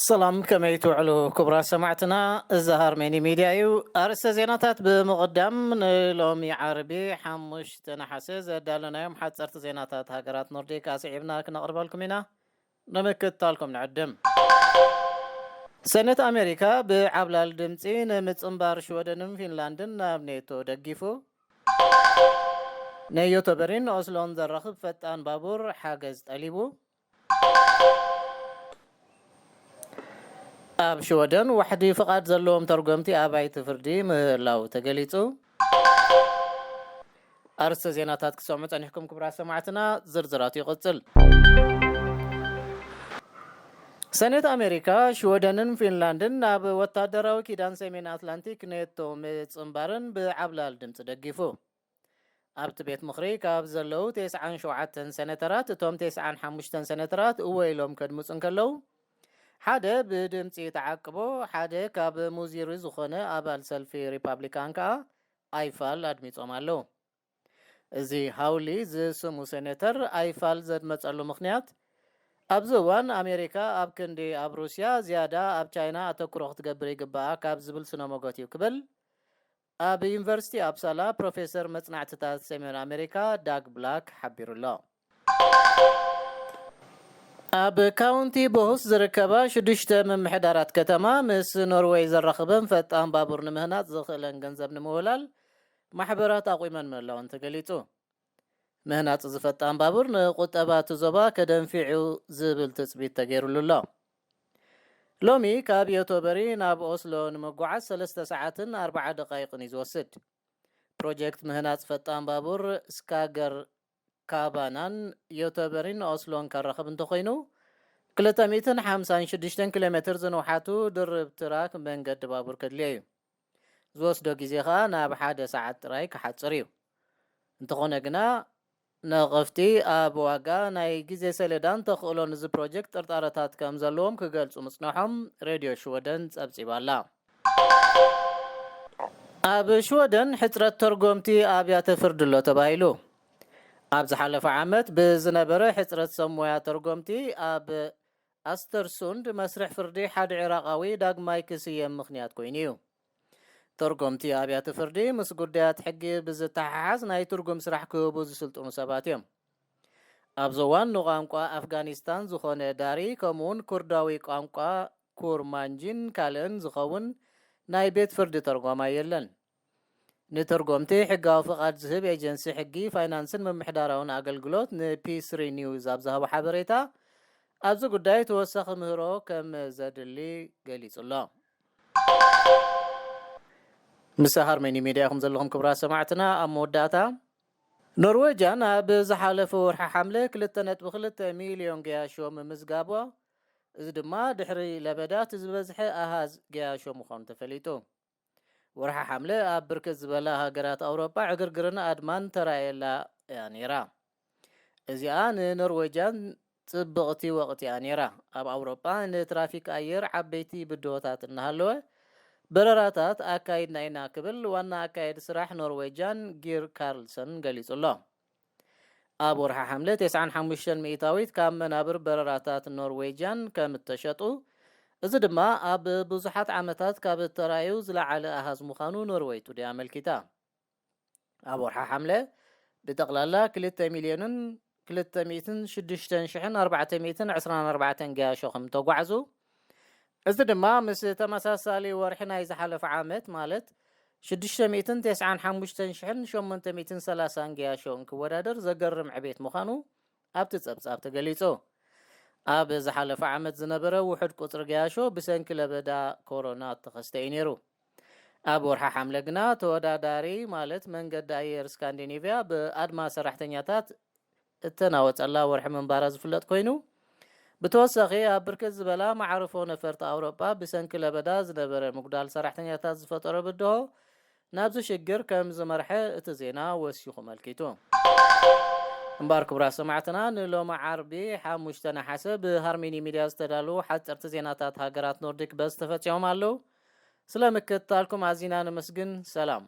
ሰላም፣ ከመይ ትውዕሉ ክቡራት ሰማዕትና? እዚ ሃርሜኒ ሚድያ እዩ። ኣርእስተ ዜናታት ብምቕዳም፣ ንሎሚ ዓርቢ ሓሙሽተ ነሓሰ ዘዳለናዮም ሓፀርቲ ዜናታት ሃገራት ኖርዲክ ኣስዒብና ክነቕርበልኩም ኢና። ንምክትታልኩም ንዕድም። ሰኔት ኣሜሪካ ብዓብላል ድምፂ ንምፅንባር ሽወደንን ፊንላንድን ናብ ኔቶ ደጊፉ። ንዮቶበሪን ኦስሎን ዘራኽብ ፈጣን ባቡር ሓገዝ ጠሊቡ። ኣብ ሽወደን ዋሕዲ ፍቓድ ዘለዎም ተርጎምቲ ኣባይቲ ፍርዲ ምህላው ተገሊጹ። ኣርእስተ ዜናታት ክትሰምዑ ጸኒሕኩም ክቡራት ሰማዕትና፣ ዝርዝራቱ ይቕጽል። ሰኔት ኣሜሪካ ሽወደንን ፊንላንድን ናብ ወታደራዊ ኪዳን ሰሜን ኣትላንቲክ ኔቶ ምጽንባርን ብዓብላል ድምጺ ደጊፉ። ኣብቲ ቤት ምኽሪ ካብ ዘለዉ ተስዓን ሸውዓተን ሰነተራት፣ እቶም ተስዓን ሓሙሽተን ሰነተራት እወ ኢሎም ከድምጹ እንከለዉ፣ ሓደ ብድምጺ ተዓቅቦ፣ ሓደ ካብ ሙዚሪ ዝኾነ ኣባል ሰልፊ ሪፓብሊካን ከኣ ኣይፋል ኣድሚጾም ኣለዉ። እዚ ሃውሊ ዝስሙ ሴኔተር ኣይፋል ዘድመጸሉ ምኽንያት፣ ኣብዚ እዋን ኣሜሪካ ኣብ ክንዲ ኣብ ሩስያ ዝያዳ ኣብ ቻይና ኣተኩሮ ክትገብር ይግባኣ ካብ ዝብል ስነ ሞጎት እዩ ክብል ኣብ ዩኒቨርሲቲ ኣፕሳላ ፕሮፌሰር መጽናዕትታት ሰሜን ኣሜሪካ ዳግ ብላክ ሓቢሩ ኣሎ። ኣብ ካውንቲ ቦሁስ ዝርከባ ሽዱሽተ ምምሕዳራት ከተማ ምስ ኖርዌይ ዘራኽበን ፈጣን ባቡር ንምህናጽ ዝኽእለን ገንዘብ ንምውላል ማሕበራት ኣቑመን ምህላወን ተገሊጹ። ምህናጽ እዚ ፈጣን ባቡር ንቁጠባ እቲ ዞባ ከደንፊዑ ዝብል ትጽቢት ተገይሩሉ ኣሎ። ሎሚ ካብ ዮቶበሪ ናብ ኦስሎ ንምጉዓዝ ሰለስተ ሰዓትን ኣርባዓ ደቃይቕን እዩ ዝወስድ። ፕሮጀክት ምህናጽ ፈጣን ባቡር ስካገር ካባናን ዮቶበሪን ኦስሎን ከራኽብ እንተኾይኑ፣ ክልተ ሚእትን ሓምሳን ሽዱሽተን ኪሎ ሜትር ዝንውሓቱ ድርብ ትራክ መንገዲ ባቡር ከድልዮ እዩ። ዝወስዶ ግዜ ኸኣ ናብ ሓደ ሰዓት ጥራይ ክሓጽር እዩ። እንተኾነ ግና፣ ነቐፍቲ ኣብ ዋጋ፣ ናይ ግዜ ሰሌዳን ተኽእሎን እዚ ፕሮጀክት ጥርጣረታት ከም ዘለዎም ክገልጹ ምጽንሖም ሬድዮ ሽወደን ጸብጺባ ኣላ። ኣብ ሽወደን ሕጽረት ተርጎምቲ ኣብያተ ፍርዲ ኣሎ ተባሂሉ። ኣብ ዝሓለፈ ዓመት ብዝነበረ ሕጽረት ሰብ ሞያ ተርጎምቲ ኣብ ኣስተርሱንድ መስርሕ ፍርዲ ሓደ ዒራቓዊ ዳግማይ ክስየም ምኽንያት ኮይኑ እዩ። ተርጎምቲ ኣብያተ ፍርዲ ምስ ጉዳያት ሕጊ ብዝተሓሓዝ ናይ ትርጉም ስራሕ ክህቡ ዝስልጥኑ ሰባት እዮም። ኣብዚ እዋን ንቋንቋ ኣፍጋኒስታን ዝኾነ ዳሪ፣ ከምኡውን ኩርዳዊ ቋንቋ ኩርማንጂን ካልእን ዝኸውን ናይ ቤት ፍርዲ ተርጓማይ የለን። ንተርጎምቲ ሕጋዊ ፍቓድ ዝህብ ኤጀንሲ ሕጊ፣ ፋይናንስን ምምሕዳራውን ኣገልግሎት ንፒስሪ ኒውዝ ኣብ ዝሃቦ ሓበሬታ፣ ኣብዚ ጉዳይ ተወሳኺ ምህሮ ከም ዘድሊ ገሊጹ ኣሎ። ምስ ሃርሜኒ ሚድያ ኢኹም ዘለኹም ክቡራት ሰማዕትና። ኣብ መወዳእታ፣ ኖርዌጃን ኣብ ዝሓለፈ ወርሒ ሓምለ ክልተ ነጥቢ ክልተ ሚልዮን ገያሾ ምምዝጋቧ፣ እዚ ድማ ድሕሪ ለበዳ እቲ ዝበዝሐ ኣሃዝ ገያሾ ምዃኑ ተፈሊጡ። ወርሒ ሓምለ ኣብ ብርክት ዝበላ ሃገራት ኣውሮጳ ዕግርግርን ኣድማን ተራእየላ እያ ነይራ። እዚኣ ንኖርዌጃን ጽብቕቲ ወቕቲ እያ ነይራ። ኣብ ኣውሮጳ ንትራፊክ ኣየር ዓበይቲ ብድሆታት እናሃለወ፣ በረራታት ኣካይድና ኢና ክብል ዋና ኣካየዲ ስራሕ ኖርዌጃን ጊር ካርልሰን ገሊጹ ኣሎ። ኣብ ወርሒ ሓምለ ተስዓን ሓሙሽተን ሚእታዊት ካብ መናብር በረራታት ኖርዌጃን ከም እተሸጡ፣ እዚ ድማ ኣብ ብዙሓት ዓመታት ካብ እተራእዩ ዝለዓለ ኣሃዝ ምዃኑ ኖርወይ ቱዴይ ኣመልኪታ። ኣብ ወርሒ ሓምለ ብጠቕላላ ክልተ ሚልዮንን ክልተ ሚእትን ሽዱሽተን ሽሕን ኣርባዕተ ሚእትን ዕስራን ኣርባዕተን ገያሾ ከም ተጓዕዙ፣ እዚ ድማ ምስ ተመሳሳሊ ወርሒ ናይ ዝሓለፈ ዓመት፣ ማለት ሽዱሽተ ሚእትን ተስዓን ሓሙሽተን ሽሕን ሸሞንተ ሚእትን ሰላሳን ገያሾ እንክወዳደር ዘገርም ዕቤት ምዃኑ ኣብቲ ጸብጻብ ተገሊጹ። ኣብ ዝሓለፈ ዓመት ዝነበረ ውሑድ ቁጽሪ ገያሾ ብሰንኪ ለበዳ ኮሮና እተኸስተ እዩ ነይሩ። ኣብ ወርሒ ሓምለ ግና ተወዳዳሪ፣ ማለት መንገዲ ኣየር ስካንዲኔቭያ ብኣድማ ሰራሕተኛታት እተናወጸላ ወርሒ ምንባራ ዝፍለጥ ኮይኑ፣ ብተወሳኺ ኣብ ብርክት ዝበላ መዓርፎ ነፈርቲ ኣውሮጳ ብሰንኪ ለበዳ ዝነበረ ምጉዳል ሰራሕተኛታት ዝፈጠሮ ብድሆ ናብዚ ሽግር ከም ዝመርሐ እቲ ዜና ወሲኹ መልኪቱ። እምበኣር ክቡራት ሰማዕትና፣ ንሎሚ ዓርቢ ሓሙሽተ ነሓሰ ብሃርሜኒ ሚድያ ዝተዳለዉ ሓጸርቲ ዜናታት ሃገራት ኖርዲክ በዚ ተፈጺሞም ኣለዉ። ስለ ምክትታልኩም ኣዚና ነመስግን። ሰላም።